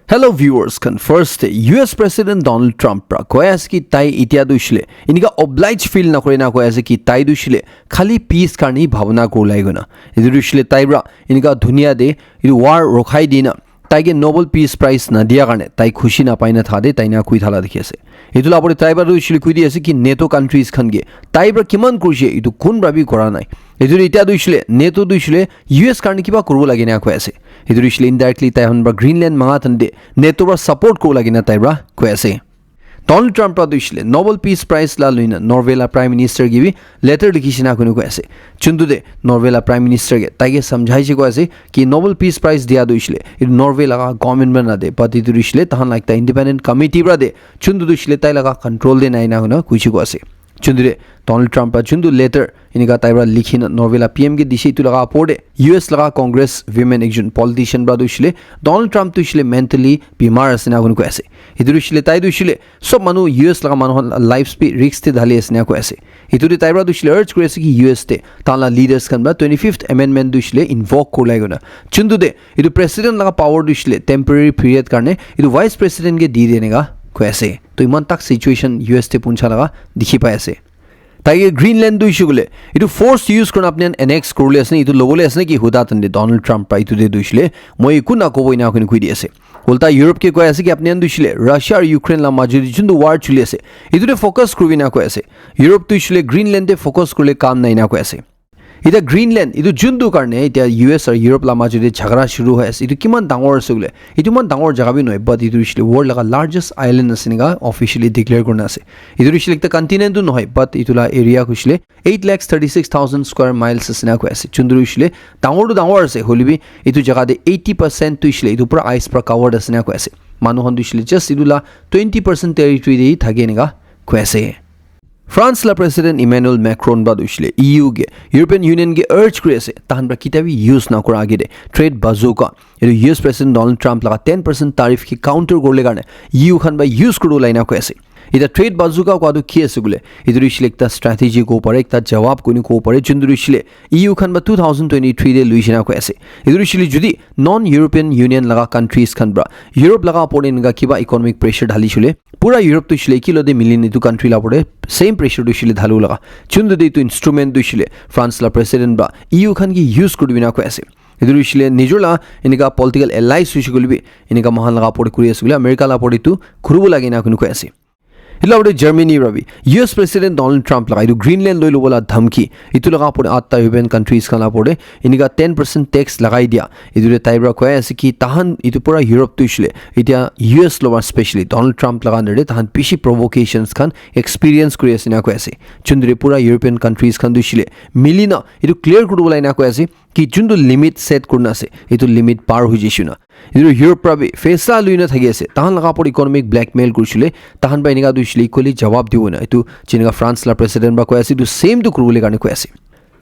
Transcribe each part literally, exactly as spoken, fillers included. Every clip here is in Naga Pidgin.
Hello viewers khan, first te U S President Donald Trump pra koi ase ki tai itia tu hoishe le enika oblige feel nakore na koi ase ki tai tu hoishe le khali peace karni bhabna kori lage na. Etu tu hoishe le tai pra enika dunia te etu war rokhai dina tai ke Nobel Peace Prize na dia karne tai khushi na pai na thade tai na kui thala dikhi ase. Etu la pore tai pra tu hoishe le kui di ase ki NATO countries khan ke tai pra kiman kurishe etu kun pra bi kora nai. Etu tu itia tu hoishe le NATO tu hoishe le U S karne kiba kuribo lage na koi ase. Etu tu hoishe le indirectly tai khan pra Greenland manga thande NATO pra support kuribo lage na tai pra koi ase. Donald Trump pra tu hoishe le Nobel Peace Prize la luina Norway la Prime Minister ke bi letter likhi shina kunu koi ase. Chuntu de Norway la Prime Minister ke tai ke samjhai she koi ase ki Nobel Peace Prize dia tu hoishe le etu Norway laga government pra na de, but etu tu hoishe le tahan la ekta independent committee pra de. Chuntu tu hoishe le tai laga control de nai na koi she koi ase. Chuntu de Donald Trump pra chuntu letter enika tai pra likhi na Norway la P M ke dishe, etu laga apor de U S laga Congress women ekjon politician pra tu hoishe le Donald Trump tu hoishe le mentally bimar ase na koi ase. Etu tu hoishe le tai tu hoishe le sob manu U S laga manu khan la lives bi risk te dhali ase na koi ase. Etu de tai pra tu hoishe le urge kuri ase ki U S te tahan la leaders khan pra twenty-fifth amendment tu hoishe le invoke kori lage na. Chuntu de etu president laga power tu hoishe le temporary period karne etu vice president ke di de enika koi ase. To iman tak situation U S te puncha laga dikhi pai ase. Tai ke Greenland tu hoishe koi le etu force use kurina apni khan annex kuribole ase ne, etu lobole ase ne ki huda tande Donald Trump pra etu de tu hoishe le moi eku na kobo ena koi di ase. Ulta Europe ke koi ase ki apni khan tu hoishe le Russia aru Ukraine la majo de chuntu war chuli ase, etu de focus kuribi na koi ase. Europe tu hoishe le Greenland de focus kurile kam nai na koi ase. Ita Greenland, etu juntu karne ita U S aru Europe la majo de jhagara shuru hoi ase. Etu kiman dangor ase koile, etu iman dangor jaga bi nohoi, but etu hoishe le world laga largest island ase enika officially declare kurina ase. Etu hoishe le ekta continent tu nohoi, but etu la area hoishe le eight lakhs thirty-six thousand square miles ase na koi ase. Juntu hoishe le dangor tu dangor ase, hoile bi etu jaga de eighty percent tu hoishe le etu pura ice pra covered ase na koi ase. Manu khan tu hoishe le just etu la twenty percent territory de thake enika koi ase. France la President Emmanuel Macron pra tu hoishe le E U ke, European Union ke urge kuri ase, tahan pra kitia bi use na kura age de trade bazooka, etu U S President Donald Trump laga ten percent tariff ke counter kuribole karne E U khan pra use kuribo lai na koi ase. Ita trade bazooka kua tu ki ase koile, etu tu hoishe le ekta strategy kobo pare, ekta jawab koine kobo pare, juntu tu hoishe le E U khan pra two thousand twenty-three de luishe na koi ase. Etu tu hoishe le jodi non European Union laga countries khan pra Europe laga opor de enika kiba economic pressure dhalishe le, pura Europe tu hoishe le ekilog te mili na etu country la opor de same pressure tu hoishe le dhalibo laga. Juntu de etu instrument tu hoishe le France la president pra E U khan ke use kuribi na koi ase. Etu tu hoishe le nijor la enika political allies hoishe koile bi enika moikhan laga opor de kuri ase koile America la opor de etu kuribo lage na koi ase. Etu la opor de Germany pra bi U S President Donald Trump laga etu Greenland loi lobo la dhamki, etu laga opor de atta European countries khan la opor de enika ten percent tax lagai dia. Etu de tai pra koi ase ki tahan etu pura Europe tu hoishe le itia U S lowa specially Donald Trump laga under de tahan bishi provocations khan experience kuri ase na koi ase. Juntu de pura European countries khan tu hoishe le mili na etu clear kuribo lai na koi ase ki juntu limit set kurina ase, etu limit par hoi jaishe na. Etu Europe pra bi faisla lui na thaki ase. Tahan laga opor economic blackmail kurishe le, tahan pra enika tu hoishe le equally jawab dibo na. Etu jeneka France la president pra koi ase, etu same tu kuribole karne koi ase.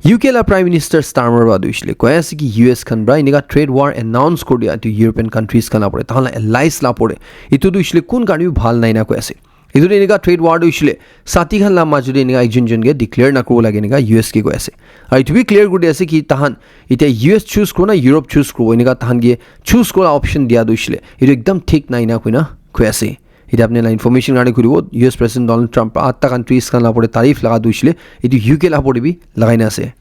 U K la Prime Minister Starmer pra tu hoishe le koi ase ki U S khan pra enika trade war announce kuri dia etu European countries khan la opor de, tahan la allies la opor de. Etu tu hoishe le kun karne bi bhal nai na koi ase. Etu tu enika trade war tu hoishe le sati khan la majo de enika ekjon jon ke declare na kuribo lage enika U S ke koi ase. Aru etu bi clear kuri di ase ki tahan itia U S choose kuribo na Europe choose kuribo, enika tahan ke choose kura option dia tu hoishe le etu ekdam thik nai na koina koi ase. Etu apni la information karne koi dibo, U S President Donald Trump pra atta countries khan la opor de tariff laga tu hoishe le etu U K la opor de bi lagai na ase.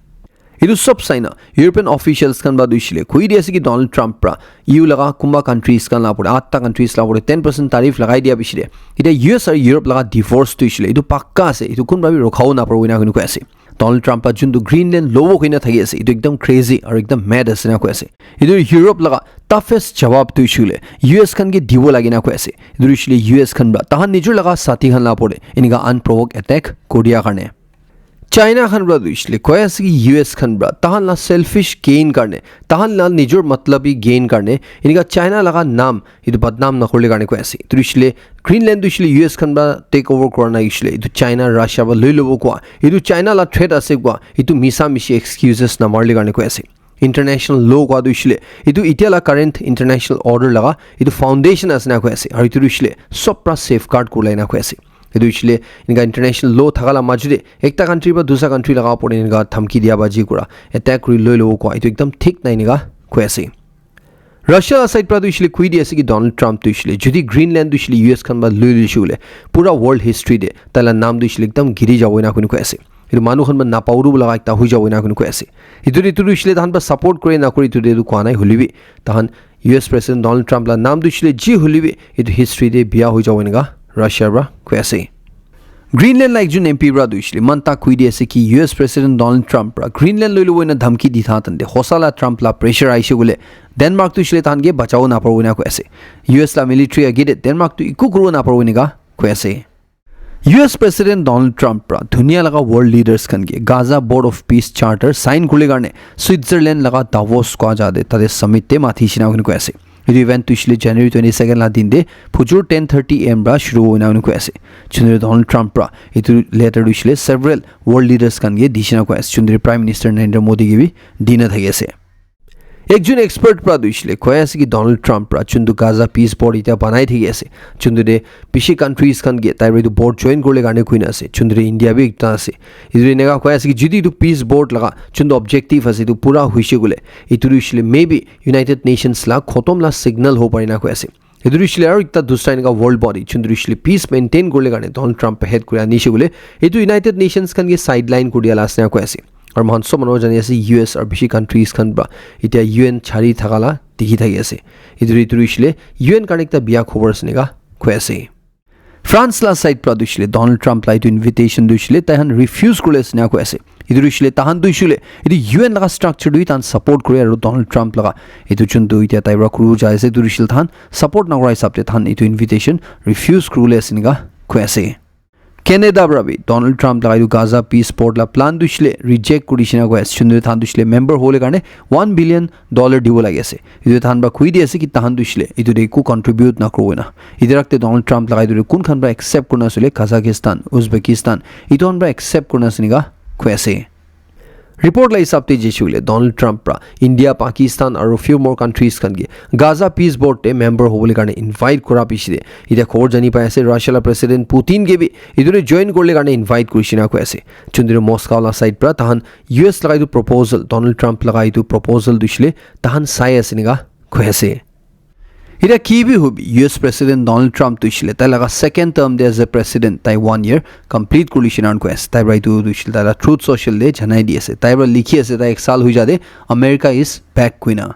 Etu sob sai na European officials khan pra tu hoishe le koi di ase ki Donald Trump pra E U laga kunba countries khan la opor de, atta countries la opor de ten percent tariff lagai dia piche de, etia U S aru Europe laga divorce tu hoishe le etu pakka ase, etu kunba bi rokhabo naparibo ena koi ase. Donald Trump pra juntu Greenland lobo koina thaki ase, etu ekdam crazy aru ekdam mad ase na koi ase. Etu Europe laga toughest jawab tu hoishe le U S khan ke dibo lage na koi ase. Etu hoishe le U S khan pra tahan nijor laga sati khan la opor de enika unprovoked attack kuri dia karne. China khan pra tu hoishe le koi ase ki U S khan pra tahan la selfish gain karne, tahan la nijor matlabi gain karne, enika China laga naam etu badnaam nakoribole karne koi ase. Etu hoishe le Greenland tu hoishe le U S khan pra take over kura nai hoishe le, etu China, Russia pra loi lobo kua, etu China la threat ase kua, etu misa mishi excuses namarile karne koi ase. International law kua tu hoishe le, etu etia la current international order laga etu foundation ase na koi ase, aru etu tu hoishe le sob pra safeguard kuribole na koi ase. Etu hoishile enika international law thaka la majute ekta country para dusra country laga opor te enika dhamki dia ba ji kura attack kuri loi lobo koa etu ekdam thik nai enika koi ase. Russia la side para tu hoishile koi di ase ki Donald Trump tu hoishile jodi Greenland tu hoishile U S khan para loi loishe koile pura world history te tai la naam tu hoishile ekdam giri jabo ena koi koi ase. Etu manu khan para napao tu laga ekta hoi jabo ena koi koi ase. Etu de etu tu hoishile tahan para support kore na kore etu de etu koa nai hoile bi tahan U S President Donald Trump la naam tu hoishile ji hoile bi etu history te biya hoi jabo enika Russia para koi ase. Greenland la ekjon M P para tu hoishile man tak koi di ase ki U S President Donald Trump para Greenland loi lobo ena dhamki di tha tante hosa la Trump la pressure aishe koile Denmark tu hoishile tahan ke bachabo napabo ena koi ase. U S la military age de Denmark tu eku kuribo napabo enika koi ase. U S President Donald Trump para dunia laga world leaders khan ke Gaza Board of Peace Charter sign kurle karne Switzerland laga Davos koa jaga te tate summit te mati shina koi ase. Etu event tu hoishile January twenty second la din te phujur ten thirty A M para shuru hoina koi ase. Chundri Donald Trump para etu letter tu hoishile several world leaders khan ke dishina koi ase. Chundri Prime Minister Narendra Modi ke bi dina thaki ase. Ekjon expert para tu hoishile koi ase ki Donald Trump para chuntu Gaza Peace Board ita banai thaki ase. Chuntu de bishi countries khan ke tai etu board join kurle karne koi na ase. Chuntu de India bi ekta ase. Etu eneka koi ase ki jodi etu Peace Board laga chuntu objective ase etu pura hoishe koile etu tu hoishile maybe United Nations la khotom la signal ho pare na koi ase. Etu tu hoishile aro ekta dusra eneka world body chuntu tu hoishile peace maintain kurle karne Donald Trump head kuri anishe koile etu United Nations khan ke sideline kuri dia la ase na koi ase. Aro moikhan sob manu jani ase U S aro bishi countries khan para etia U N chari thaka la dikhi thaki ase. Etu tu etu tu hoishile U N karne ekta biya khobor ase eneka koi ase. France la side para tu hoishile Donald Trump la etu invitation tu hoishile tai khan refuse kurle ase eneka koi ase. Etu tu hoishile tahan tu hoishile etu U N laga structure tu tahan support kore aro Donald Trump laga etu chuntu etia tai para kuru jai ase etu tu hoishile tahan support nakura hisab te tahan etu invitation refuse kuribole ase eneka koi ase. Canada para bi Donald Trump laga etu Gaza Peace Board la plan tu hoishile reject kuri shina koi ase. Chuntu tahan tu hoishile member hole karne one billion dollar dibo lagi ase. Etu tahan para koi di ase ki tahan tu hoishile etu de eku contribute nakuribo na. Etu rakte Donald Trump laga etu de kun khan para accept kurina ase koile Kazakhstan, Uzbekistan, etu khan para accept kurina ase eneka koi ase. Report la hisab te jaise koile Donald Trump para India, Pakistan aro few more countries khan ke Gaza Peace Board te member hobole karne invite kura piche te etia khobor jani pai ase Russia la President Putin ke bi etu te join kurle karne invite kuri shina koi ase. Chundri Moscow la side para tahan U S laga etu proposal, Donald Trump laga etu proposal tu hoishile tahan sai ase eneka koi ase. Etia ki bi hobi, U S President Donald Trump tu hoishile tai laga second term de as a president tai one year complete kuri shina koi ase. Tai para etu tu hoishile tai la Truth Social de janai di ase. Tai para likhi ase tai ek saal hoi ja de America is back koina.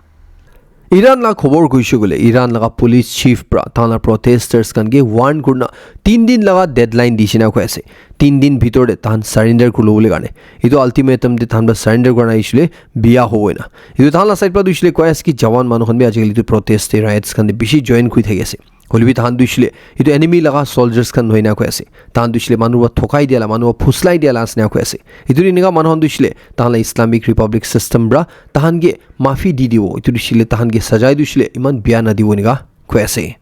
Iran la khobor koishe koile Iran laga police chief para tahan la protesters khan ke warn kurina tin din laga deadline di shina koi ase. Tin din bhitor te tahan surrender kuri lobole karne. Etu ultimatum te tahan para surrender kura nai hoishile biya hobo ena. Etu tahan la side para tu hoishile koi ase ki jawan manu khan bi ajikali etu protest te riots khan te bishi join kuri thaki ase. Hoile bi tahan tu hoishile etu enemy laga soldiers khan nohoi na koi ase. Tahan tu hoishile manu para thokai dia la, manu para phuslai dia la ase na koi ase. Etu eneka manu khan tu hoishile tahan la Islamic Republic system para tahan ke mafi di dibo. Etu tu hoishile tahan ke sajai tu hoishile eman biya na dibo eneka koi ase.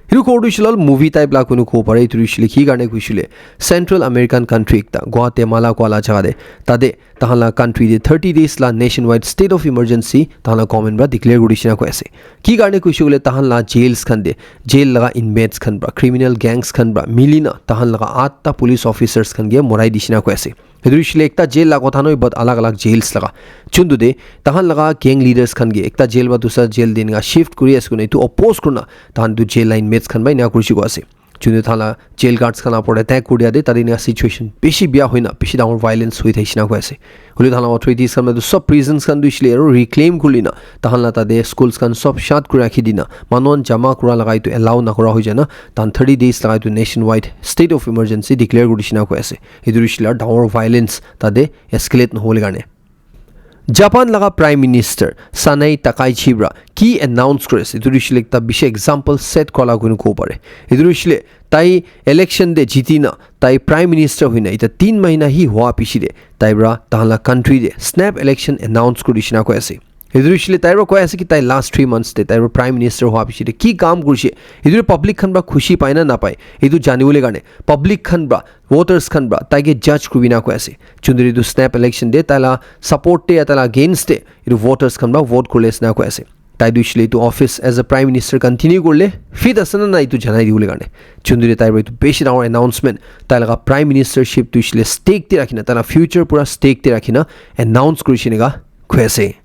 Etu khobor tu hoishile movie type la koina kobo pare. Etu tu hoishile ki karne koishile Central American country ekta Guatemala koa la jaga te tate tahan la country te thirty days la nationwide state of emergency tahan la government para declare kuri shina koi ase. Ki karne koishe koile tahan la jails khan te jail laga inmates khan para criminal gangs khan para mili na tahan laga atta police officers khan ke morai di shina koi ase. Etu hoishile ekta jail la kotha nohoi but alag alag jails laga chuntu de tahan laga gang leaders khan ke ekta jail para dusra jail de eneka shift kuri ase koina etu oppose kurina tahan tu jail la inmates khan para eneka kurishe koi ase. Chuntu tahan la jail guards khan la opor te attack kuri dia de tate eneka situation bishi biya hoina bishi dangor violence hoi thakishe na koi ase. Hoile tahan la authorities khan para tu sob prisons khan tu hoishile aro reclaim kuri lina tahan la tate schools khan sob shut kuri rakhi dina manu khan jama kura laga etu allow nakura hoi jana tahan thirty days laga etu nationwide state of emergency declare kuri dishina koi ase. Etu hoishile dangor violence tate escalate nohobole karne. Japan laga Prime Minister Sanae Takaichi para ki announce kuri ase etu hoishile ekta bishi example set kura la koina kobo pare. Etu hoishile tai election de jiti na tai Prime Minister hoina eta tin mahina hi hua piche de tai para tahan la country de snap election announce kuri dishina koi ase. Etu hoishile tai para koi ase ki tai last three months de tai para Prime Minister hua piche de ki kam kurishe etu public khan para khushi pai na napai etu janibole karne public khan para voters khan para tai ke judge kuri na koi ase. Chundri tu snap election de tai la support te ya tai la against te etu voters khan para vote kurle ase na koi ase. Tai tu hoishe le etu office as a prime minister continue kurile fit ase na nai etu janai dibole karne. Chundu de tai para etu bishi dangor announcement, tai laga prime ministership tu hoishe le stake te rakhina, tai laga future pura stake te rakhina announce kurishe enika koi ase.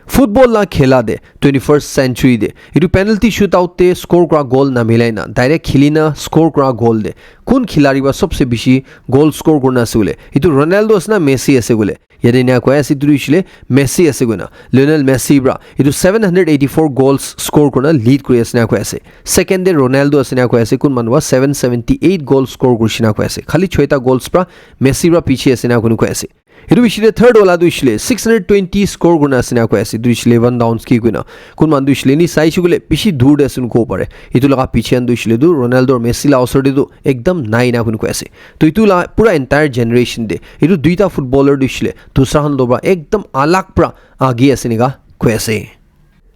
Football la khela de twenty-first century de etu penalty shootout te score kura goal na milai na direct khili na score kura goal de kun khilari para sobse bishi goal score kurina ase bole, etu Ronaldo ase na Messi ase bole? Yate enika koi ase, etu tu hoishe le Messi ase koina. Lionel Messi para etu seven hundred eighty-four goals score kurina lead kuri ase enika koi ase. Second te Ronaldo ase enika koi ase, kun manu para seven seventy-eight goals score kurishe enika koi ase. Khali choita goals para Messi para piche ase enika koi koi ase. Etu hoishe le third wala tu hoishe le six hundred twenty score kurina ase enika koi ase. Etu hoishe le Lewandowski koina. Kun manu tu hoishe le ni saishe koile bishi dur te ase kobo pare. Etu laga piche khan tu hoishe le tu Ronaldo aru Messi la osor te tu ekdam nai enika koi koi ase. To etu la pura entire generation te etu duita footballer tu hoishe le dusra khan logot para ekdam alag para age ase enika koi ase.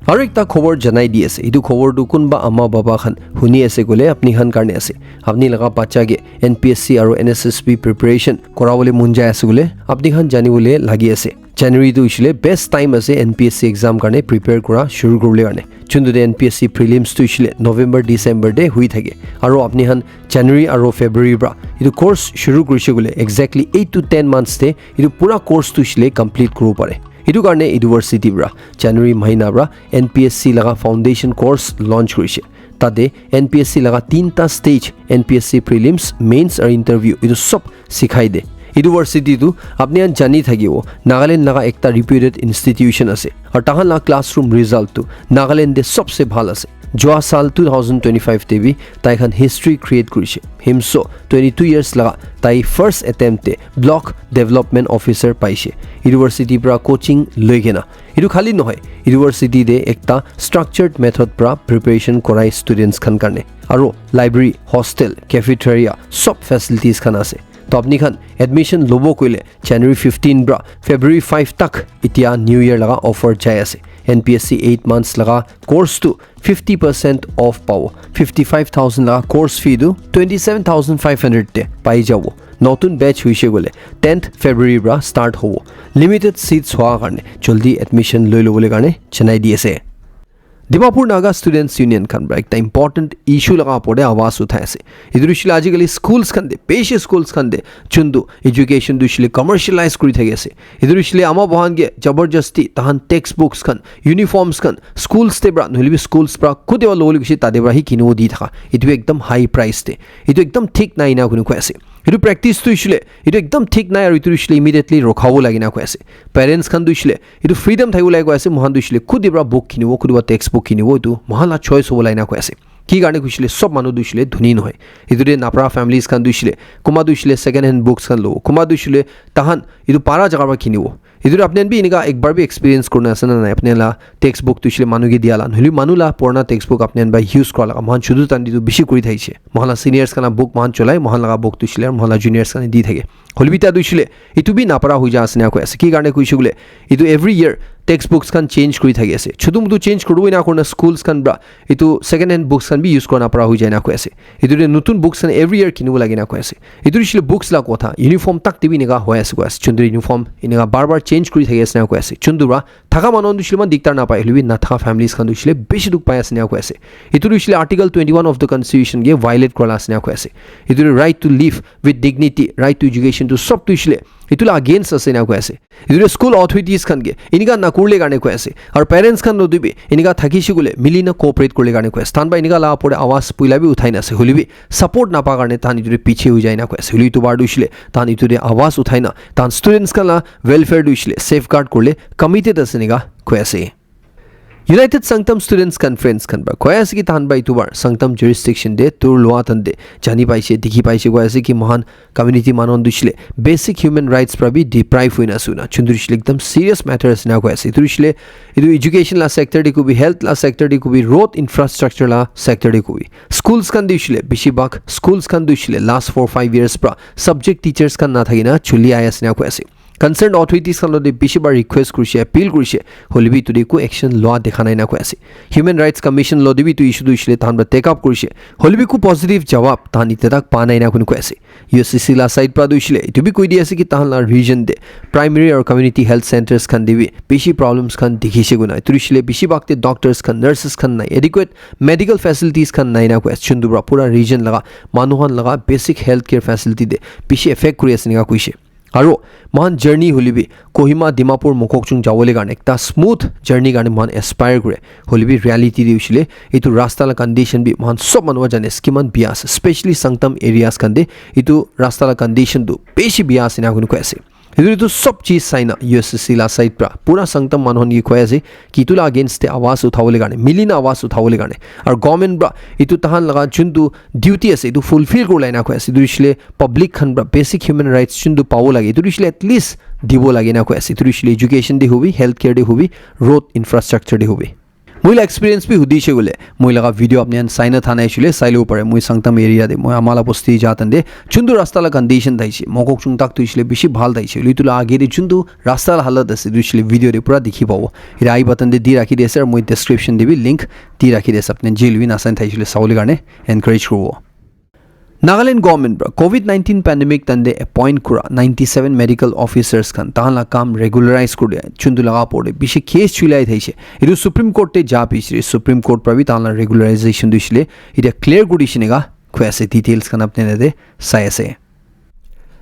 Aru ekta khobor janai di ase. Etu khobor tu kunba ama baba khan huni ase koile apni khan karne ase. Apni laga bacha ke N P S C aru N S S B preparation kora bole mon jai ase koile apni khan jani bole lagi ase. January tu hoishe le best time ase N P S C exam karne prepare kora shuru kuribole karne. Chundu de N P S C prelims tu hoishe le November, December de hui thake. Aru apni khan January aru February para etu course shuru kurishe koile exactly eight to ten months te etu pura course tu hoishe le complete kuribo pare. Etu karne university para January mahina para N P S C laga foundation course launch kurishe. Tate N P S C laga tinta stage, N P S C prelims, mains aru interview, etu sob sikhai de. University tu apni khan jani thakibo, Nagaland laga ekta reputed institution ase. Aru tahan laga classroom result tu Nagaland de sobse bhal ase. Jua sal two thousand twenty-five te bi tai khan history create kurishe. Himso twenty-two years laga tai first attempt te block development officer paishe. University para coaching loi kena. Etu khali nohoi, university te ekta structured method para preparation korai students khan karne. Aru library, hostel, cafeteria, sob facilities khan ase. To apni khan admission lobo koile January fifteen para February five tak etia New Year laga offer jai ase. N P S C eight months laga course tu fifty percent off pabo. Fifty-five thousand laga course fee tu twenty-seven thousand five hundred te pai jabo. Notun batch hoishe koile tenth February para start hobo. Limited seats hoa karne jaldi admission loi lobole karne janai di ase. Dimapur Naga Students Union khan para ekta important issue laga opor te awaz uthai ase. Etu tu hoishe le ajikali schools khan te, bishi schools khan te, chundu education tu hoishe le commercialize kuri thaki ase. Etu tu hoishe le ama bahan ke jabardasti tahan textbooks khan, uniforms khan, schools te para, nohole bi schools para, kote para lobole bishi tate para hi kinibo di thaka. Etu ekdam high price te. Etu ekdam thik nai enika koi ase. Etu practice tu hoishe le, etu ekdam thik nai aru etu tu hoishe le immediately rokhabo lage enika koi ase. Parents khan tu hoishe le, etu freedom thakibo lage koi ase, mohan tu hoishe le khudi para book kinibo, khudi para textbook kinibo, etu mohan la choice hobo lage enika koi ase. Ki karne hoishe le sob manu tu hoishe le dhoni nohoi. Etu de napra families khan tu hoishe le, kunba tu hoishe le second hand books khan lobo, kunba tu hoishe le tahan etu para jaga para kinibo. Etu tu apni khan bi enika ek bar bi experience kurina ase na nai, apni khan la textbook tu hoishe le manu ke dia la, nohole manu la purana textbook apni khan para use kura laga, mohan chutu time te tu bishi kuri thakishe. Mohan la seniors khan la book mohan cholai, mohan laga book tu hoishe le mohan la juniors khan di thake. Hoile bi tai tu hoishe le etu bi napara hoi ja ase enika koi ase. Ki karne koishe koile etu every year textbooks khan change kuri thaki ase. Chutu mutu change kuribo enika kurina schools khan para etu second hand books khan bi use kura napara hoi jai enika koi ase. Etu de notun books khan every year kinibo lage enika koi ase. Etu tu hoishe le books la kotha, uniform tak te bi enika hoi ase koi ase. Chundu uniform enika bar bar change kuri thaki ase enika koi ase. Chundu para thaka manu khan tu hoishe le eman diktar napai, hoile bi nathaka families khan tu hoishe le bishi dukh pai ase enika koi ase. Etu tu hoishe le Article twenty-one of the Constitution ke violate kura la ase enika koi ase. Etu tu right to live with dignity, right to education tu sob tu hoishe le etu la against ase enika koi ase. Etu tu school authorities khan ke enika nakurile karne koi ase. Aru parents khan lotu bi enika thakishe koile mili na cooperate kurile karne koi ase. Tahan para enika la opor te awaz puila bi uthai na ase. Hoile bi support napa karne tahan etu te piche hoi jai enika koi ase. Hoile etu bar tu hoishe le tahan etu te awaz uthai na tahan students khan la welfare tu hoishe le safeguard kurile committed ase enika koi ase. United Sangtam Students Conference khan para koi ase ki tahan para etu bar Sangtam jurisdiction te tour lua time te jani paishe, dikhi paishe koi ase ki mohan community manu khan tu hoishe le basic human rights para bi deprive hoina ase na. Chundu hoishe le ekdam serious matter ase enika koi ase. Etu hoishe le etu education la sector te kobi, health la sector te kobi, road infrastructure la sector te kobi. Schools khan tu hoishe le bishi bhag schools khan tu hoishe le last four five years para subject teachers khan nathaki na chuli ai ase enika koi ase. Concerned authorities khan lo de bishi bar request kurishe, appeal kurishe, hoilebi etu de eku action loa dekha nai na koi ase. Human Rights Commission lo de bi etu issue tu hoishe le tahan para take up kurishe, hoilebi eku positive jawab tahan itya tak pa nai na koi ase. U S C C la side para tu hoishe le etu bi koi di ase ki tahan la region de primary or community health centers khan de bi bishi problems khan dikhishe koina. Etu hoishe le bishi bhag te doctors khan, nurses khan nai, adequate medical facilities khan nai na koi ase. Chundu para pura region laga manu khan laga basic health care facility de bishi affect kuri ase enika koishe. Aro mohan journey hoilebi Kohima, Dimapur, Mokokchung jawole karne ekta smooth journey karne mohan aspire kure. Hoilebi reality de hoishe le etu rasta la condition bi mohan sob manu para jane ase kiman biya ase, especially Sangtam areas khan de etu rasta la condition tu bishi biya ase ena koi ase. Etu, etu sob cheez sai na U S C C la side para pura Sangtam manu khan ke koi ase ki etu la against te awaz uthawole karne, mili na awaz uthawole karne, aro government para etu tahan laga juntu duty ase etu fulfill kurila ena koi ase. Etu hoishe le public khan para basic human rights juntu pabo lage, etu hoishe le at least dibo lage ena koi ase. Etu hoishe le education de hobi, health care de hobi, road infrastructure de hobi. Moi la experience bi hudishe koile, moi laga video apni khan sai na tha nai hoishe le sai labo pare. Moi Sangtam area de, moi ama la bosti ja tan de, juntu rasta la condition thaishe, Mokokchung tak tu hoishe le bishi bhal thaishe. Hoile etu la age de juntu rasta la halat ase, etu hoishe le video de pura dikhi pabo. Ira I button de di rakhi di ase, aro moi description de bi link di rakhi di ase. Apni khan jil bi nasan thaishe le sawole karne encourage kuribo. Nagaland government para covid nineteen pandemic tande appoint kura ninety seven medical officers khan tahan la kam regularize kuri dia, chundu laga opor te bishi case chulai thaishe. Etu Supreme Court te ja bishi, Supreme Court para bi tahan la regularization tu hoishe le etia clear kuri dishe neka koi ase. Details khan apni khan yate sai ase.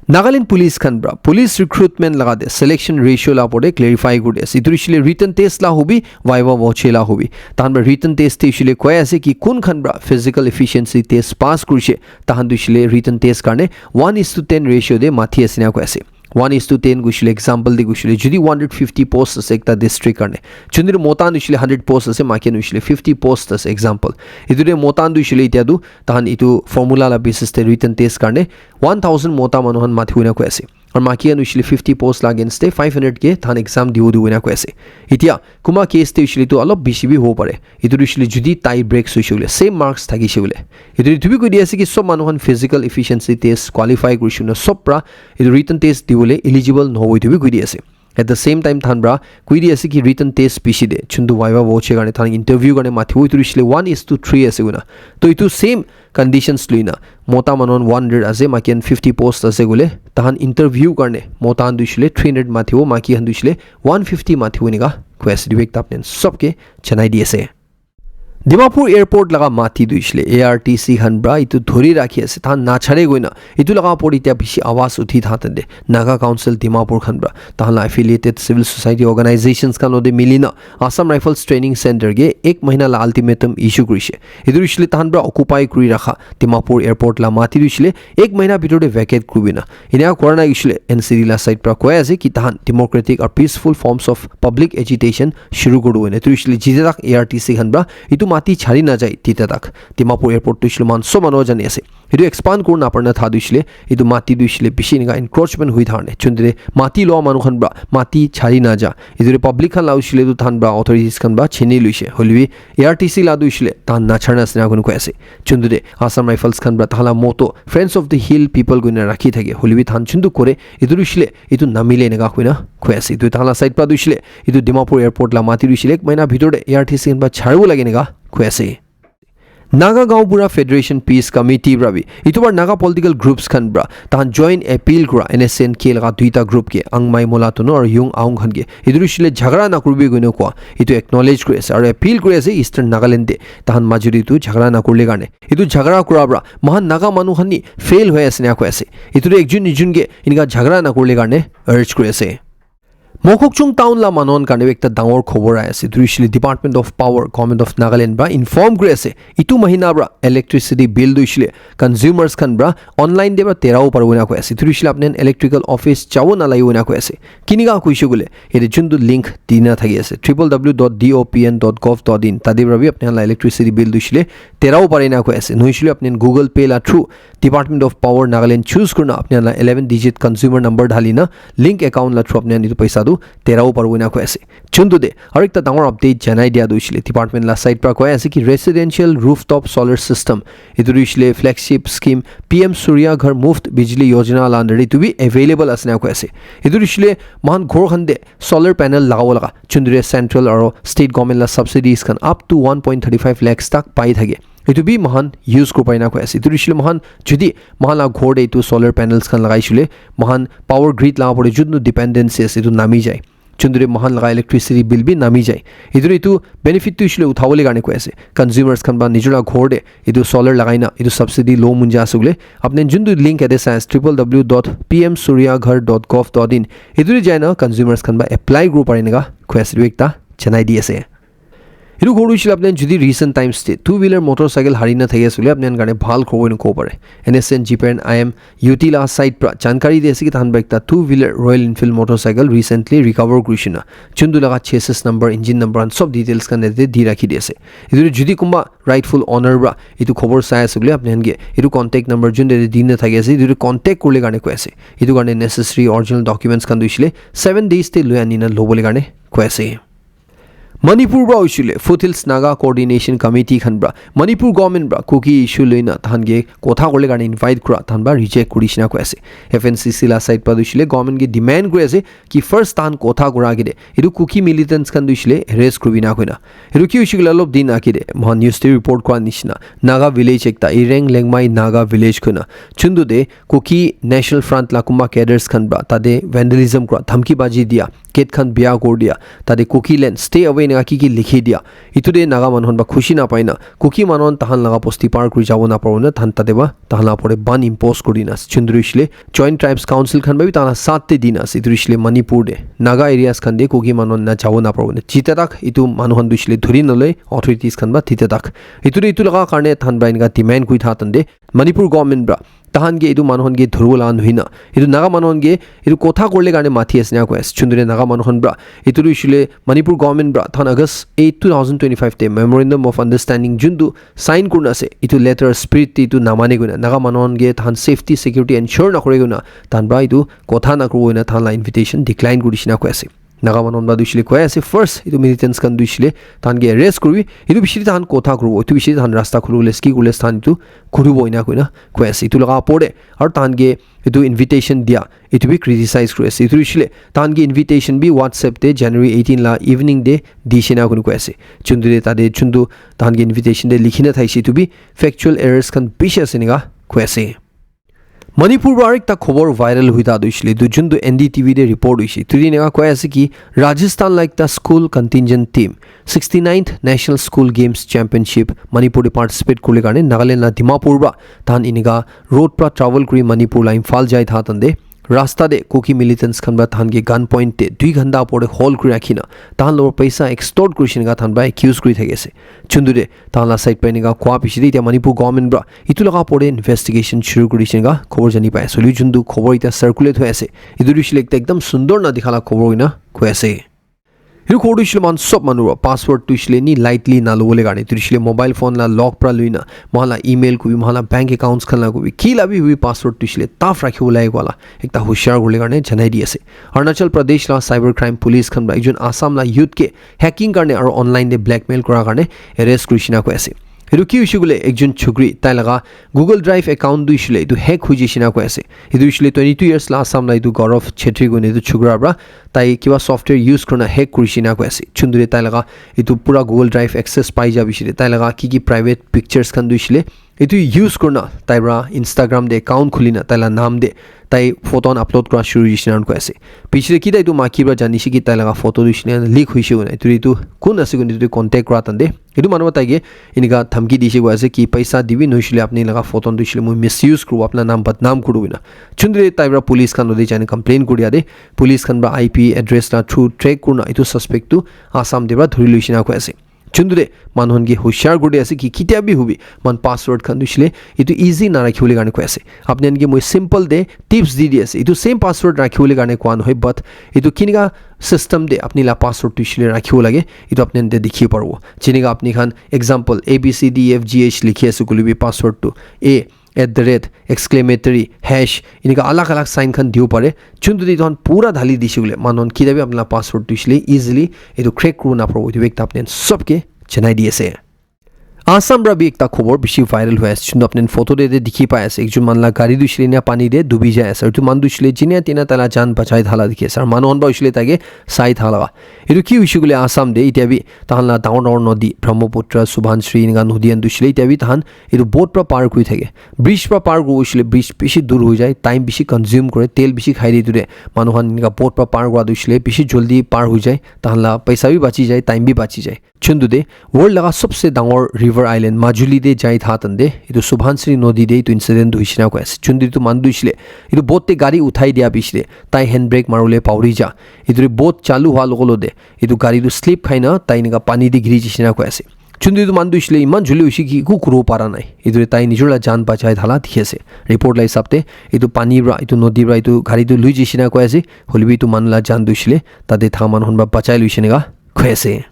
Nagaland police khan para police recruitment laga de selection ratio la opor te clarify kuri di ase. Etu hoishe le written test la hobi, viva voce la hobi. Tahan para written test te hoishe le koi ase ki kun khan para physical efficiency test pass kurishe, tahan tu hoishe le written test karne one is to ten ratio de mati ase na koi ase. One is to ten goishe le example de goishe le jodi one hundred fifty post ase ekta district karne, juntu mota khan hoishe le hundred post ase, maiki khan hoishe le fifty post ase example. Etu de mota khan tu hoishe le etia tu tahan etu formula la basis te written test karne one thousand mota manu khan mati hoina koi ase. Aru maiki khan hoishe le fifty post la against te five hundred ke tahan exam dibo dibo ena koi ase. Etia kunba case te hoishe le tu alop bishi bi hobo pare. Etu tu hoishe le jodi tie break hoishe koile, same marks thakishe koile. Etu, etu bi koi di ase ki sob manu khan physical efficiency test qualify kurishe koile sob para etu written test dibole eligible nohobo etu bi koi di ase. At the same time, tahan para koi di ase ki written test bishi de, chuntu viva voce karne, tahan interview karne matibo, etu hoishe le one is to three ase koina. To etu same conditions lui na, mota manu khan one hundred ase, maiki khan fifty post ase koile, tahan interview karne, mota khan tu hoishe le three hundred matibo, maiki khan tu hoishe le one fifty matibo enika koi ase. Etu bi ekta apni khan sob ke janai di ase. Dimapur airport laga mati tu hoishe le A R T C khan para etu dhori rakhi ase, tahan nachhare koina. Etu laga opor te etia bishi awaz uthi tha tande Naga Council Dimapur khan para, tahan la affiliated civil society organizations khan lote mili na Assam Rifles Training Center ke ek mahina la ultimatum issue kurishe. Etu hoishe le tahan para occupy kuri rakha Dimapur airport la mati tu hoishe le ek mahina bitor te vacate kuribi na. Enia kora nai hoishe le N C D la side para koi ase ki tahan democratic or peaceful forms of public agitation shuru kuri dibo ena. Etu hoishe le jite tak A R T C khan para etu mati chari na jai, tite tak Dimapur airport tu hoishe le mohan sob manu jani ase. Etu expand kuri na parna tha tu hoishe le, etu mati tu hoishe le bishi enika encroachment hui thakane. Chundre mati loa manu khan para mati chari na ja. Etu public khan la hoishe le tu tahan para authorities khan para chini luishe. Hoilebi A R T C la tu hoishe le tahan nacharna ase na koi ase. Chundre Assam Rifles khan para tahan la motto Friends of the Hill People koina rakhi thake. Hoilebi tahan chundu kore, etu hoishe le etu namile enika koina koi ase. Etu tahan la side para tu hoishe le etu Dimapur airport la mati tu hoishe le ek mahina bitor te A R T C khan para charibo lage enika koi ase. Naga Gaon Bura Federation Peace Committee para bi, etu para Naga political groups khan para tahan joint appeal kura N S C N K laga duita group ke, Angmai Mola Tono aru Yung Aung khan ke, etu hoishe le jhagara na kuribi koina koa, etu acknowledge kuri ase aru appeal kuri ase Eastern Nagaland te tahan majuri tu jhagara na kurile karne. Etu jhagara kura para mohan Naga manu khan ni fail hoi ase na koi ase. Etu tu ekjun nijun ke enika jhagara na kurile karne urge kuri ase. Mokokchung town la manu khan karne bi ekta dangor khobor ahi ase. Etu hoishe le Department of Power, Government of Nagaland para inform kuri ase. Etu mahina para electricity bill tu hoishe le consumers khan para online te para terabo paribo ena koi ase. Etu hoishe le apni khan electrical office jabo nalagibo ena koi ase. Kinika koishe koile, yate juntu link dina thaki ase, triple W dot D O P N dot gov dot in, tate para bi apni khan la electricity bill tu hoishe le terabo pare ena koi ase. Nohoishe le apni khan Google Pay la through Department of Power Nagaland choose kurina apni khan la eleven digit consumer number dhali na link account la through apni khan etu paisa tu terao paribo ena koi ase. Chuntu de aru ekta dangor update janai dia tu hoishile department la side pra koi ase ki residential rooftop solar system, etu tu hoishile flagship scheme P M Surya Ghar Muft Bijli Yojana la under de etu bi available ase na koi ase. Etu tu hoishile mohan ghor khan de solar panel lagabo laga, chuntu de central aro state government la subsidies khan up to one point thirty five lakhs tak pai thake. Etu bi mohan use kuri pai na koi ase. Etu tu hoishile mohan jodi mohan la ghor de etu solar panels khan lagai shile, mohan power grid la upor de jun tu dependency ase etu nami jai. Chuntu de mohan laga electricity bill bi nami jai. Etu de etu benefit tu hoishile uthabole karne koi ase. Consumers khan ba nijor la ghor de etu solar lagai na etu subsidy lo mon ja ase bole, apni juntu link ete sai ase, triple W dot P M Surya Ghar dot gov dot in. Etu de jai na consumers khan ba apply kuri pare ena koi ase, etu ekta janai di ase. Etu ghor tu hoishile apni jodi recent times te two wheeler motorcycle hari na thaki ase bole, apni khan karne bhal khobor ena kobo pare. N S N G P N I M U T la side pra jankari di ase ki tahan pra ekta two wheeler Royal Enfield motorcycle recently recover kuri shina. Chuntu laga chassis number, engine number and sob details khan ete di rakhi di ase. Etu jodi kumba rightful owner pra etu khobor sai ase bole, apni khan ke etu contact number jun de di na thaki ase, etu contact kurle karne koi ase. Etu karne necessary original documents khan tu hoishile seven days te loi ani na lobole karne koi ase. Manipur pra hoishile Foothills Naga Coordination Committee khan pra Manipur government pra Kuki issue loina tahan ke kotha kurle karne invite kura tahan pra reject kuri shina koi ase. F N C C la side pra hoishile government ke demand kuri ase ki first tahan kotha kura age de etu Kuki militants khan tu hoishile arrest kuribi na koina. Etu ki hoishile olop din age de mohan news te report kura nishina Naga village ekta Ireng Lengmai Naga village koina chuntu de Kuki National Front la kumba cadres khan pra tate vandalism kura, dhamki baji dia, gate khan bia kuri dia, tate Kuki land stay away ena ki ki likhi dia. Etu de Naga manu khan ba khushi na pai na, Kuki manu khan tahan laga bosti par kuri jabo na paribo na, tahan tate ba tahan la upor de ban impose kuri na ase. Chuntu hoishile Joint Tribes Council khan ba bi tahan la saath te di na ase. Etu hoishile Manipur de Naga areas khan de Kuki manu khan na jabo na paribo na. Jita tak etu manu khan tu hoishile dhuri na loi authorities khan ba tita tak. Etu de etu laga karne tahan pra ena demand kuri tha tan de Manipur government pra tahan ke etu manu khan ke dhuribo la nohoi na, etu Naga manu khan ke etu kotha kurle karne mathi ase ena koi ase. Chuntu de Naga manu khan pra etu tu hoishile Manipur government pra tahan August eight, two thousand twenty-five te Memorandum of Understanding juntu sign kurina ase, etu letter spirit te etu namane koina Naga manu khan ke tahan safety security ensure nakore koina tahan pra etu kotha nakuribo koina tahan la invitation decline kuri dishina koi ase. Naga manu khan pra tu hoishile koi ase, first etu militants khan tu hoishile tahan ke arrest kuribi, etu piche de tahan kotha kuribo, etu piche de tahan rasta khulibole ki kuribole tahan etu kuribo ena koina koi ase. Etu laga upor de aru tahan ke etu invitation dia etu bi criticize kuri ase. Etu hoishile tahan ke invitation bi WhatsApp te January eighteen la evening de dishina koina koi ase. Chuntu de tate chuntu tahan ke invitation de likhi na thaise, etu bi factual errors khan bishi ase ena koi ase. Manipur pra aru ekta khobor viral hoi thaka tu hoishile etu juntu N D T V te report hoise. Etu de ena koi ase ki Rajasthan la ekta school contingent team sixty-ninth National School Games Championship Manipur te participate kuribole karne Nagaland la Dimapur pra tahan ena road pra travel kuri Manipur la Imphal jai tha tan de rasta de Kuki militants khan pra tahan ke gun point te dui ghanta upor de hold kuri rakhi na tahan logot paisa extort kuri shina tahan pra accuse kuri thaki ase. Chuntu de tahan la side pra ena kua piche de etia Manipur government pra etu laga upor de investigation shuru kuri dishina khobor jani pai ase. Hoilebi juntu khobor etia circulate hoi ase, etu tu hoishile ekta ekdam sundor na dikha la khobor koina koi ase. Etu khobor tu hoishile mohan sob manu pra password tu hoishile ni lightly na lobole karne, etu hoishile mobile phone la lock pra loina mohan la email kuribi, mohan la bank accounts khan la kuribi, ki la bi hoibi password tu hoishile tough rakhibo lage koa la ekta hushiar kuribole karne janai di ase. Arunachal Pradesh la cyber crime police khan pra ekjon Assam la youth ke hacking karne aro online de blackmail kura karne arrest kuri dishina koi ase. Etu ki hoishe koile ekjon chokri tai laga Google Drive account tu hoishe koile etu hack hoi jaishe na koi ase. Etu hoishe koile twenty two years la Assam la etu Gaurav Chetri koine etu chokra pra tai kiba software use kurina hack kurishe na koi ase. Chundure tai laga etu pura Google Drive access pai ja bishi de tai laga ki ki private pictures khan tu hoishe koile etu use kurina tai pra Instagram de account khulina tai la naam de tai photo khan upload kura shuru hoishe na koi ase. Piche de kita etu maiki pra janishe ki tai laga photo tu hoishe koile leak hoishe koina. Etu, etu kun ase koile etu contact kura tante. Etu manu para tai ke enika dhamki dishe koi ase ki paisa dibi nohoishe koile apni laga photo tu hoishe koile moi misuse kuribo, apna naam badnaam kuribo koina. Chundure tai para police khan logot jai na complain kuri dia de, police khan para I P address la through track kurina etu suspect tu Assam de para dhuri loishe na koi ase. Chundure manu khan ke hushiar kuri dia ase ki ketia bi hobi, man password khan tu hoishe koile etu easy na rakhibo le karne koi ase. Apni khan ke moi simple de tips di di ase. Etu same password rakhibo le karne koa nohoi, but etu kinika system de apni la password tu hoishe koile rakhibo lage, etu apni khan de dikhi paribo. Jenika apni khan example A B C D E F G H likhi ase koile bi password tu A, at the rate, exclamatory, hash, enika alag alag sign khan dibo pare. Chuntu de etu khan pura dhali dise koile, manu khan kita bi apni la password tu hoishe le easily etu crack kuribo naparibo. Etu bi ekta apni khan sob ke janai di ase. Assam pra bi ekta khobor bishi viral hoi ase. Chuntu apni khan photo de, de dikhi pai ase. Ekjon manu la gari tu hoishe le ena pani de dubi jai ase. Aru etu manu tu hoishe le jenia tina tai la jaan bachai thala dikhi ase. Aru manu khan pra hoishe le tai ke sai thala. Etu ki hoishe koile Assam de, itya bi tahan la dangor dangor nodi, Brahmaputra, Subansiri, enika nodi khan tu hoishe le itya bi tahan etu boat pra par kuri thake. Bridge pra par kuribo hoishe le bridge bishi dur hoi jai, time bishi consume kore, tel bishi khai de etu de. Manu khan enika boat pra par kura tu hoishe le bishi joldi par hoi jai, tahan la paisa bi bachi jai, time bi bachi jai. Chuntu de, world laga sobse dangor river island Majuli de jai tha tan de, etu Subansiri nodi de etu incident tu hoishe na koi ase. Chuntu etu manu tu hoishe le, etu boat te gari uthai dia bishi de, tai handbrake maribole pauri ja. Etu de boat chalu hua logo lo de, etu gari tu slip khai na, tai enika pani de giri jishe na koi ase. Chuntu etu manu tu hoishe le, iman joldi hoishe ki eku kuribo para nai. Etu de tai nijor la jaan bachai thala dikhi ase. Report la hisab te, etu pani pra, etu nodi pra, etu gari tu lui jishe na koi ase. Hoile bi etu manu la jaan tu hoishe le, tate tha manu khan pra bachai luishe enika koi ase.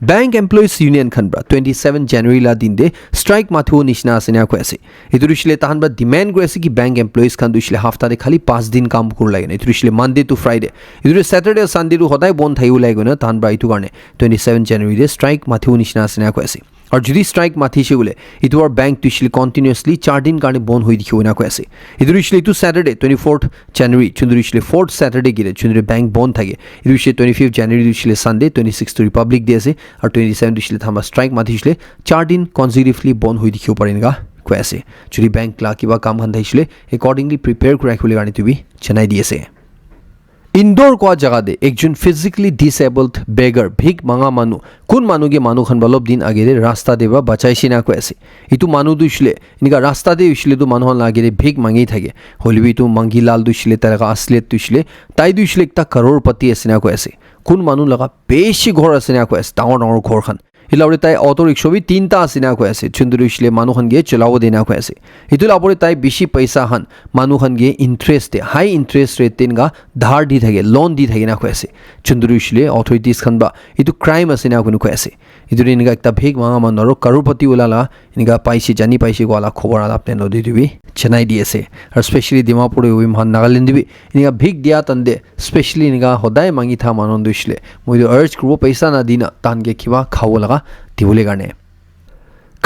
Bank Employees Union khan pra twenty seven January la din de strike mathibo nishina ase ena koi ase. Etu hoishe le tahan pra demand kuri ase ki bank employees khan tu hoishe le hafta de khali panch din kam kuri lage na. Etu hoishe le Monday to Friday. Etu Saturday, Sunday tu hodai bon thakibo lage na tahan pra etu karne twenty seven January de strike mathibo nishina ase ena koi ase. Aru jodi strike mathi she koile, etu aru bank tu hoishe le continuously char din karne bon hoi dikhibo ena koi ase. Etu hoishe le etu Saturday, twenty fourth January, chuntu hoishe le fourth Saturday gire, chuntu bank bon thake. Etu hoishe le twenty fifth January tu hoishe le Sunday, twenty sixth tu Republic Day ase, aru twenty seven tu hoishe le tahan pra strike mathi hoishe le char din consecutively bon hoi dikhibo pare enika koi ase. Jodi bank la kiba kam khan thakishe le accordingly prepare kuri rakhibole karne tu bi janai di ase. Indore kua jaga de ekjon physically disabled beggar, bhik manga manu, kun manu ke manu khan pra olop din age de rasta de pra bachai she ena koi ase. Etu manu tu hoishe le, enika rasta de hoishe le tu manu khan la age de bhik mangi thake. Hoile bi etu mangi lal tu hoishe le, tai laga asliat tu hoishe le, tai tu hoishe le ekta crorepati ase ena koi ase. Kun manu laga bishi ghor ase ena koi ase, dangor dangor ghor khan. Etu la opor te tai auto rickshaw bi tinta ase ena koi ase. Chuntu hoishe le manu khan ke cholabo de ena koi ase. Etu la opor te tai bishi paisa khan manu khan ke interest de, high interest rate de enika dhar di thake, loan di thake ena koi ase. Chuntu hoishe le authorities khan pra etu crime ase ena koi ase. Etu de enika ekta bhik manga manu aru crorepati wala la enika paise, jani paise koa la khobor alap nenu de tu bi janai di ase. Aru specially Dimapur de hobi moikhan Nagaland de bi enika bhik dia tan de, specially enika hodai mangi tha manu tu hoishe le, moi tu urge kuribo paisa na di na tahan ke kiba khabo laga dibole karne.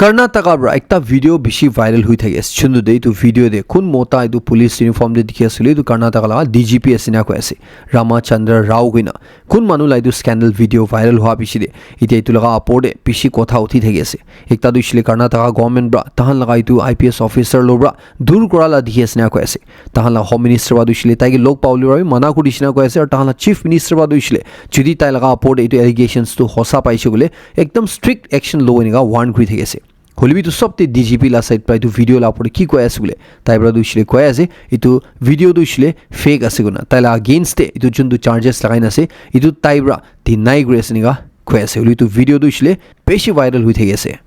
Karnataka pra ekta video bishi viral hoi thaki ase. Chuntu de etu video de kun mota etu police uniform de dikhi ase koile etu Karnataka laga D G P ase ena koi ase, Ramachandra Rao koina. Kun manu la etu scandal video viral hua bishi de, itya etu laga opor de bishi kotha uthi thaki ase. Ekta tu hoishe le Karnataka government pra tahan laga etu I P S officer lo pra dur kura la dikhi ase ena koi ase. Tahan la home minister pra tu hoishe le tai ke log pabole pra bi mana kuri dishe ena koi ase, aru tahan la chief minister pra tu hoishe le jodi tai laga opor de etu allegations tu hosa paishe koile ekdam strict action lobo enika warn kuri thaki ase. Hoile bi etu sob te D G P la side pra etu video la opor te ki koi ase koile, tai pra tu hoishe le koi ase etu video tu hoishe le fake ase koina, tai la against te etu juntu charges lagai na ase etu tai pra deny kuri ase enika koi ase. Hoile etu video tu hoishe le bishi viral hoi thaki ase.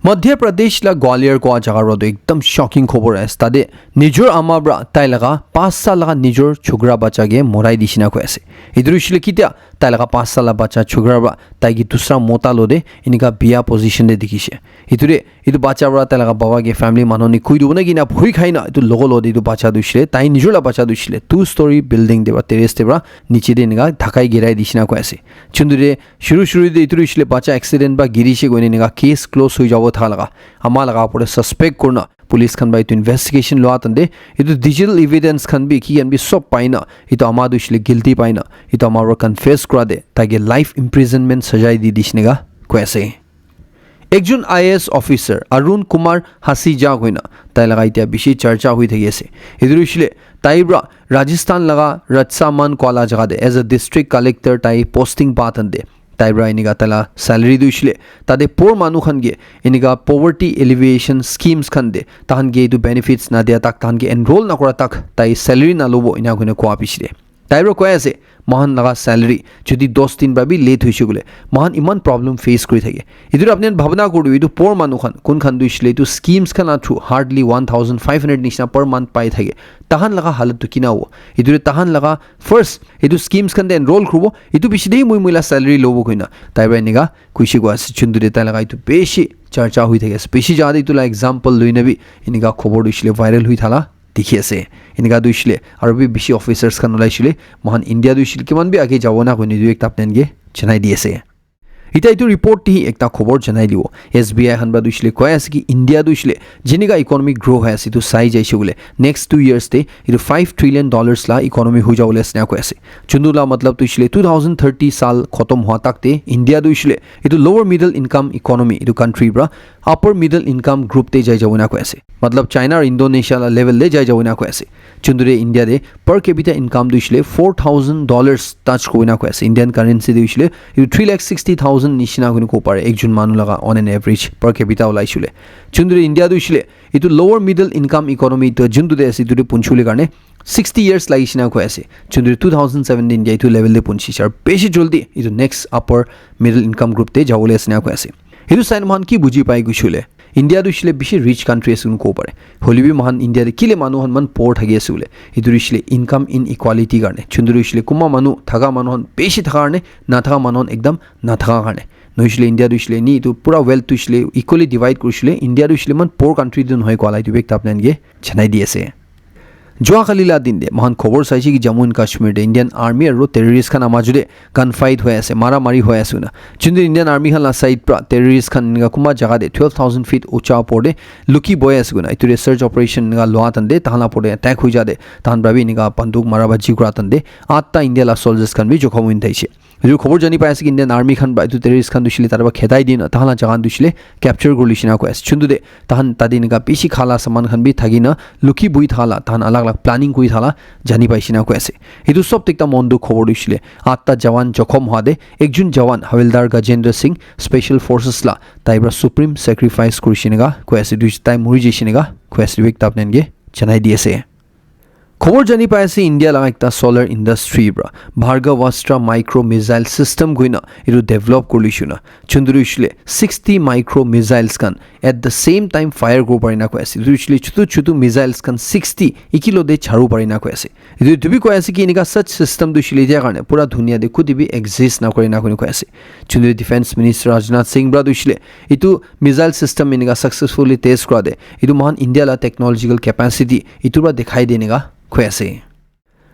Madhya Pradesh la Gwalior kua jaga pra tu ekdam shocking khobor ase. Tate nijor ama pra tai laga panch sal laga nijor chokra bacha ke morai dishe ena koi ase. Etu hoishe le kitia tai laga panch sal la bacha chokra pra tai ke dusra mota lo de enika bia position de dikhishe. Etu de etu bacha pra tai laga baba ke family manu ni koi dibo na ki na bhoi khai na etu logo lo de etu bacha tu hoishe le, tai nijor la bacha tu hoishe le two story building de pra, terrace de pra niche de enika dhakai girai dishe ena koi ase. Chuntu de shuru shuru de etu hoishe le bacha accident pra girishe koina enika case close hoi jabo tha laga ama laga opor te suspect kurina police khan pra etu investigation lua tan de etu digital evidence khan bi ki khan bi sob pai na etu ama tu hoishe le guilty pai na etu ama pra confess kura de tai ke life imprisonment sajai di dishe enika koi ase. Ekjon I A S officer Arun Kumar Hasija koina tai laga itya bishi charcha hoi thaki ase. Etu hoishe le tai pra Rajasthan laga Ratsaman kua la jaga de as a district collector tai posting pa tan de tai pra enika tai la salary tu hoishe le tate poor manu khan ke enika poverty alleviation schemes khan de tahan ke etu benefits na dia tak, tahan ke enroll na kura tak tai salary na lobo ena koina kua bishi de. Tai pra koi ase, moikhan laga salary jodi dos din pra bi late hoishe koile, moikhan iman problem face kuri thake. Etu apni khan bhabna kuri dibi, etu poor manu khan, kun khan tu hoishe le etu schemes khan la through hardly one thousand five hundred nishina per month pai thake. Tahan laga halat tu kina hobo? Etu tahan laga first, etu schemes khan te enroll kuribo, etu piche de moi moi la salary lobo koina. Tai pra enika kushi koi ase, chuntu de tai laga etu bishi charcha hui thaki ase. Bishi jaga te etu la example loi na bi enika khobor tu hoishe le viral hui thala dikhi ase. Enika tu hoishe le aro bi bishi officers khan ulai shile moikhan India tu hoishe le kiman bi age jabo na koine etu ekta plan ke janai di ase. Ita etu report te hi ekta khobor janai dibo. S B I khan pra tu hoishe le koi ase ki India tu hoishe le jenika economic grow hoi ase etu sai jaishe koile next two years te etu five trillion dollars la economy hui jabo le ase na koi ase. Chundu la matlab tu hoishe le two thousand thirty sal khotom hua tak te India tu hoishe le etu lower middle income economy etu country pra upper middle income group te jai jabo na koi ase. Matlab China aru Indonesia la level te jai jabo na koi ase. Chundu te India te per capita income tu hoishe le four thousand dollars touch koi na koi ase. Indian currency tu hoishe le etu three lakh sixty thousand nishina koine kobo pare ekjon manu laga on an average per capita ulai shile. Chundu te India tu hoishe le etu lower middle income economy tu juntu te ase etu te punchule karne sixty years lagi shina koi ase. Chundu two thousand seventeen dia etu level te punchi char bishi joldi etu next upper middle income group te jabo le ase na koi ase. Etu sai na moikhan ki buji pai koishe le India tu hoishe le bishi rich country ase koine kobo pare. Hoile bi moikhan India te kile manu khan man poor thaki ase koile etu tu hoishe le income inequality karne. Chundu tu hoishe le kunba manu thaka manu khan bishi thaka karne na thaka manu khan ekdam na thaka karne. Nohoishe le India tu hoishe le ni etu pura wealth tu hoishe le equally divide kurishe le India tu hoishe le man poor country tu nohoi koa la etu bi ekta plan ke janai di ase. Jua kali la din te moikhan khobor saishe ki Jammu and Kashmir te Indian Army aru terrorist khan la majo te gunfight hoi ase, mara mari hoi ase koina. Chundu Indian Army khan la side pra terrorist khan enika kunba jaga te twelve thousand feet ucha upor te luki bohi ase koina. Etu te search operation enika lua tan te tahan la upor te attack hoi ja te tahan pra bi enika banduk mara baji kura tan te atta India la soldiers khan bi jokhom hoi thakishe. Etu khobor jani pai ase ki Indian Army khan pra etu terrorist khan tu hoishe le tate pra khedai dina tahan la jaga khan tu hoishe le capture kuri lishina koi ase. Chuntu te tahan tate enika bishi kha la saman khan bi thaki na luki bohi thala tahan alag alag planning kuri thala jani pai shina koi ase. Etu sob te ekta mon dukh khobor tu hoishe le atta jawan jokhom hua te ekjon jawan Havildar Gajendra Singh special forces la tai pra supreme sacrifice kuri shina koi ase. Tu tai muri jai shina koi ase. Tu ekta apni khan ke janai di ase. Khobor jani pai ase India laga ekta solar industry pra Bhargavastra micro missile system koina etu develop kuri lishina. Chundu tu hoishe le sixty micro missiles khan at the same time fire kuribo pare na koi ase. Etu hoishe le chutu chutu missiles khan sixty ekilo te charu pare na koi ase. Etu, etu bi koi ase ki enika such system tu hoishe le etia karne pura dunia te koti bi exist na kore na koi ase. Chundu defense minister Rajnath Singh pra tu hoishe le etu missile system enika successfully test kura te etu moikhan India la technological capacity etu pra dikhai de enika koi ase.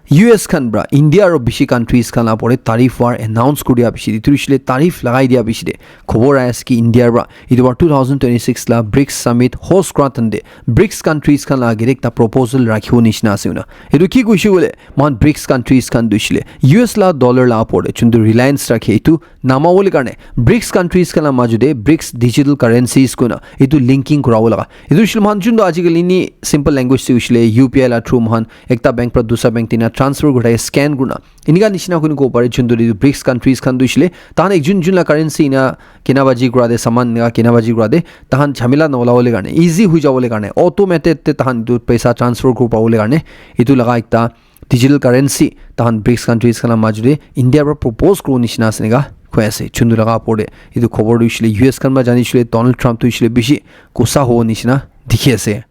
U S khan pra India aro bishi countries khan la upor te tariff war announce kuri dia piche te, etu hoishe le tariff lagai dia piche te, khobor ahi ase ki India pra etu bar two thousand twenty-six la brics summit host kura tan te brics countries khan la agey te ekta proposal rakhibo nishina ase koina. Etu ki koishe koile, moikhan brics countries khan tu hoishe le U S la dollar la upor te chuntu reliance rakhe etu namawole karne brics countries khan la majo te brics digital currencies koina etu linking kurawo laga. Etu hoishe le moikhan chuntu ajikali ni simple language te hoishe le U P I la through moikhan ekta bank pra dusra bank te na transfer kuri thake, scan kurina. Enika nishina koi kena kobo pare, juntu etu brics countries khan tu hoishe le, tahan ekjun jun la currency ena kena baji kura de, saman ena kena baji kura de, tahan jhamela na ola bole karne, easy hoi jabole karne, automated te tahan etu paisa transfer kuri pabole karne, etu laga ekta digital currency tahan brics countries khan la majo de India para propose kuro nishina ase enika koi ase. Juntu laga opor de etu khobor tu hoishe le U S khan para jani hoishe le Donald Trump tu hoishe le bishi gussa hobo nishina dikhi ase.